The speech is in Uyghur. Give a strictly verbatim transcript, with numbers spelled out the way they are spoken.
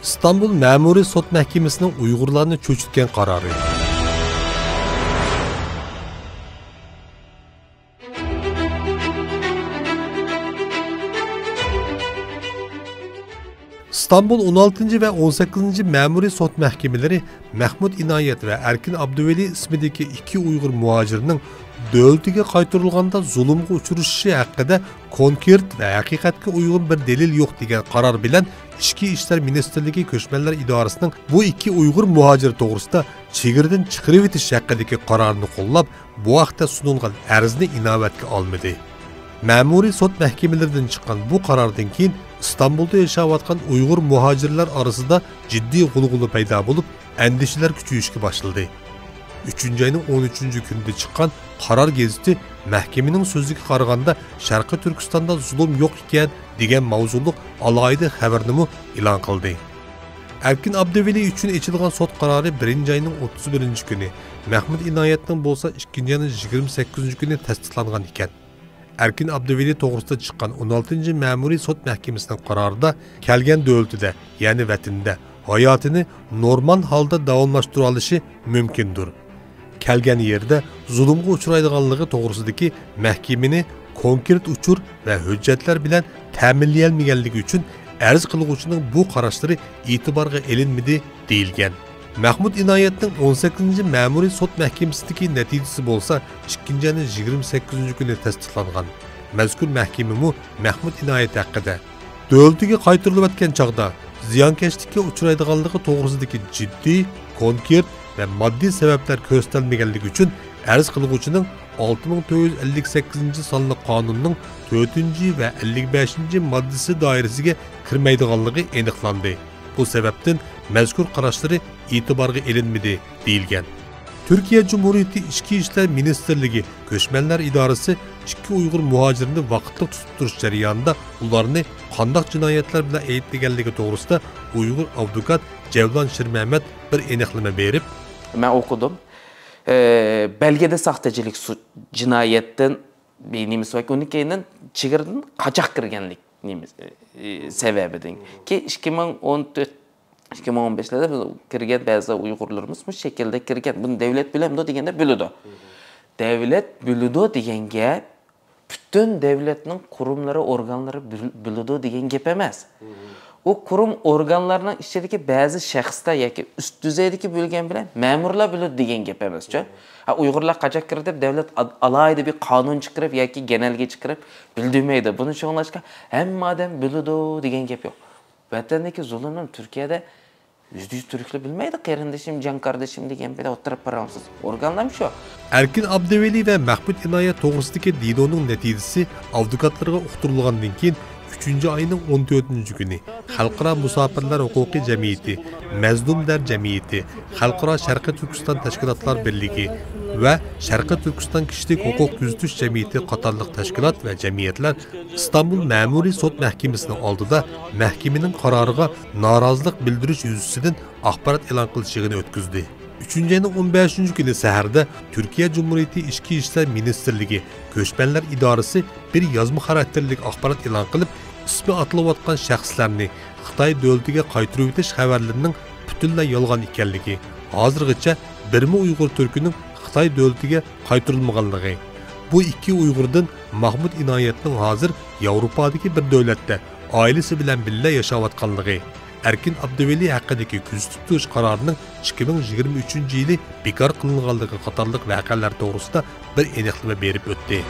ئىستانبۇل مەمۇرىي سوت مەھكىمىسىنىڭ ئۇيغۇرلارنى چۆچۈتكەن قارارى. ئىستانبۇل ئون ئالتىنچى ۋە ئون سەككىزىنچى مەمۇرىي سوت مەھكىمىلىرى مەھمۇد ئىنايەت ۋە ئەركىن ئابدۇۋەلى ئىسمىدىكى ئىككى ئۇيغۇر مۇھاجىرنىڭ دۆلىتىگە قايتۇرۇلغاندا زۇلۇمغا ئۇچرىشىشى ھەققىدە كونكرېت ۋە ھەقىقەتكە ئۇيغۇن بىر دەلىل يوق دېگەن قارار بىلەن ئىچكى ئىشلار مىنىستىرلىكى كۆچمەنلەر ئىدارىسىنىڭ بۇ ئىككى ئۇيغۇر مۇھاجىر توغرىسىدا چېگرىدىن چىقىرىۋېتىش ھەققىدىكى قارارىنى قوللاپ، بۇ ھەقتە سۇنۇلغان ئەرزنى ئىناۋەتكە ئالمىدى. مەمۇرىي سوت مەھكىمىلىرىدىن چىققان بۇ قاراردىن كېيىن، ئىستانبۇلدا ياشاۋاتقان ئۇيغۇر مۇھاجىرلار ئارىسىدا جىددىي غۇلغۇلا پەيدا بولۇپ، ئەندىشىلەر كۈچىيىشكە باشلىدى. ئۈچىنچى ئاينىڭ ئون ئۈچىنچى كۈنىدە چىققان قارار گېزىتى مەھكىمىنىڭ سۆزىگە قارىغاندا، شەرقىي تۈركىستاندا زۇلۇم يوق ئىكەن، دېگەن ماۋزۇلۇق ئالاھىدە خەۋەرنىمۇ ئېلان قىلدى. ئەركىن ئابدۇۋەلى ئۈچۈن ئېچىلغان سوت قارارى بىرىنچى ئاينىڭ ئوتتۇز بىرىنچى كۈنى، مەھمۇد ئىنايەتنىڭ بولسا ئىككىنچى ئاينىڭ يىگىرمە سەككىزىنچى كۈنى تەستىقلانغان ئىكەن. ئەركىن ئابدۇۋەلى توغرىسىدا چىققان ئون ئالتىنچى مەمۇرىي سوت مەھكىمىسىنىڭ قارارىدا كەلگەن دۆلىتىدە، يەنى ۋەتىنىدە ھاياتىنى نورمال ھالدا داۋاملاشتۇرالىشى مۇمكىندۇر. كەلگەن يېرىدە زۇلۇمغا ئۇچرايدىغانلىقى توغرىسىدىكى مەھكىمىنى كونكرېت ئۇچۇر ۋە ھۆججەتلەر بىلەن تەمىنلىيەلمىگەنلىكى ئۈچۈن ئەرز قىلغۇچىنىڭ بۇ قاراشلىرى ئېتىبارغا ئېلىنمىدى، دېيىلگەن. مەھمۇد ئىنايەتنىڭ ئون سەككىزىنچى مەمۇرىي سوت مەھكىمىسىدىكى نەتىجىسى بولسا ئىككىنچى ئاينىڭ يىگىرمە سەككىزىنچى كۈنى تەستىقلانغان. مەزكۇر مەھكىمىمۇ مەھمۇد ئىنايەت ھەققىدە، دۆلىتىگە قايتۇرۇلۇۋەتكەن چاغدا زىيانكەشلىككە ئۇچرايدىغانلىقى توغرىسىدىكى جىددىي، كونكرېت ۋە ماددىي سەۋەبلەر كۆرسىتەلمىگەنلىكى ئۈچۈن ئەرز قىلغۇچىنىڭ ئالتە مىڭ تۆت يۈز ئەللىك سەككىزىنچى سانلىق قانۇننىڭ تۆتىنچى ۋە ئەللىك بەشىنچى ماددىسى دائىرىسىگە كىرمەيدىغانلىقى ئېنىقلاندى. بۇ سەۋەبتىن مەزكۇر قاراشلىرى ئېتىبارغا ئېلىنمىدى، دېيىلگەن. تۈركىيە جۇمھۇرىيىتى ئىچكى ئىشلار مىنىستىرلىكى كۆچمەنلەر ئىدارىسى ئىككى ئۇيغۇر مۇھاجىرنى ۋاقىتلىق تۇتۇپ تۇرۇش جەريانىدا ئۇلارنى قانداق جىنايەتلەر بىلەن ئەيىبلىگەنلىكى توغرىسىدا ئۇيغۇر ئادۋوكات جەۋلان شىرمەمەت بىر ئېنىقلىما بېرىپ، مەن ئوقۇدۇم. ئە، بەلگىدە ساختىچىلىك سۇ-، جىنايەتتىن بىر نېمىسى بار، ئۇنىڭ كەينىدىن چېگرىدىن قاچاق كىرگەنلىك نېمىسى، ئە، سەۋەبىدىن. كېيىن ئىككى مىڭ ئون تۆت، ئىككى مىڭ ئون بەشلەردە بىز كىرگەن بەزى ئۇيغۇرلىرىمىز بۇ شەكىلدە كىرگەن. بۇنى دەۋلەت بىلەمدۇ دېگەندە بىلىدۇ. دەۋلەت بىلىدۇ دېگەن گەپ پۈتۈن دەۋلەتنىڭ قۇرۇملىرى، ئورگانلىرى بىل-، بىلىدۇ دېگەن گەپ ئەمەس. ئۇ قۇرۇم ئورگانلارنىڭ ئىچىدىكى بەزى شەخسلەر ياكى ئۈست دۈزەيدىكى بۆلگەن بىلەن مەمۇرلار بىلىدۇ دېگەن گەپ ئەمەسچۇ. ھە، ئۇيغۇرلار قاچاق كىردى دەپ دەۋلەت ئا-، ئالاھىدە بىر قانۇن چىقىرىپ ياكى گەنەلگە چىقىرىپ بىلدۈرمەيدۇ. بۇنى شۇڭلاشقا ھەممە ئادەم بىلىدۇ دېگەن گەپ يوق. ۋەتەندىكى زۇلۇمنى تۈركىيەدە يۈزدە يۈز تۈركلەر بىلمەيدۇ، قېرىندىشىم، جان قاردىشىم دېگەن بىلەن ئوتتۇرىغا بارالمىسىز. ئورگانلارمۇ شۇ. ئەركىن ئابدۇۋەلى ۋە مەھمۇد ئىنايەت توغرىسىدىكى دېلونىڭ نەتىجىسى ئادۋوكاتلىرىغا ئۇقتۇرۇلغاندىن كېيىن، ئۈچىنچى ئاينىڭ ئون تۆتىنچى كۈنى خەلقئارا مۇساپىرلار ھوقۇقى جەمئىيىتى، مەزلۇملار جەمئىيىتى، خەلقئارا شەرقىي تۈركىستان تەشكىلاتلار بىرلىكى ۋە شەرقىي تۈركىستان كىشىلىك ھوقۇق كۆزىتىش جەمئىيىتى قاتارلىق تەشكىلات ۋە جەمئىيەتلەر ئىستانبۇل مەمۇرىي سوت مەھكىمىسىنىڭ ئالدىدا مەھكىمىنىڭ قارارىغا نارازىلىق بىلدۈرۈش يۈزىسىدىن ئاخبارات ئېلان قىلىش يىغىنى ئۆتكۈزدى. ئۈچىنچى ئاينىڭ ئون بەشىنچى كۈنى سەھەردە تۈركىيە جۇمھۇرىيىتى ئىچكى ئىشلار مىنىستىرلىكى كۆچمەنلەر ئىدارىسى بىر يازما خاراكتېرلىك ئاخبارات ئېلان قىلىپ، ئىسمى ئاتىلىۋاتقان شەخسلەرنى خىتاي دۆلىتىگە قايتۇرۇۋېتىش خەۋەرلىرىنىڭ پۈتۈنلەي يالغان ئىكەنلىكى، ھازىرغىچە بىرمۇ ئۇيغۇر تۈركىنىڭ خىتاي دۆلىتىگە قايتۇرۇلمىغانلىقى، بۇ ئىككى ئۇيغۇردىن ماھمۇد ئىنايەتنىڭ ھازىر ياۋروپادىكى بىر دۆلەتتە ئائىلىسى بىلەن بىللە ياشاۋاتقانلىقى، ئەركىن ئابدۇۋەلى ھەققىدىكى كۆزىتىپ تۇرۇش قارارىنىڭ ئىككى مىڭ يىگىرمە ئۈچىنچى يىلى بىكار قىلىنغانلىقى قاتارلىق ۋەقەلەر توغرىسىدا بىر ئېنىقلىما بېرىپ ئۆتتى.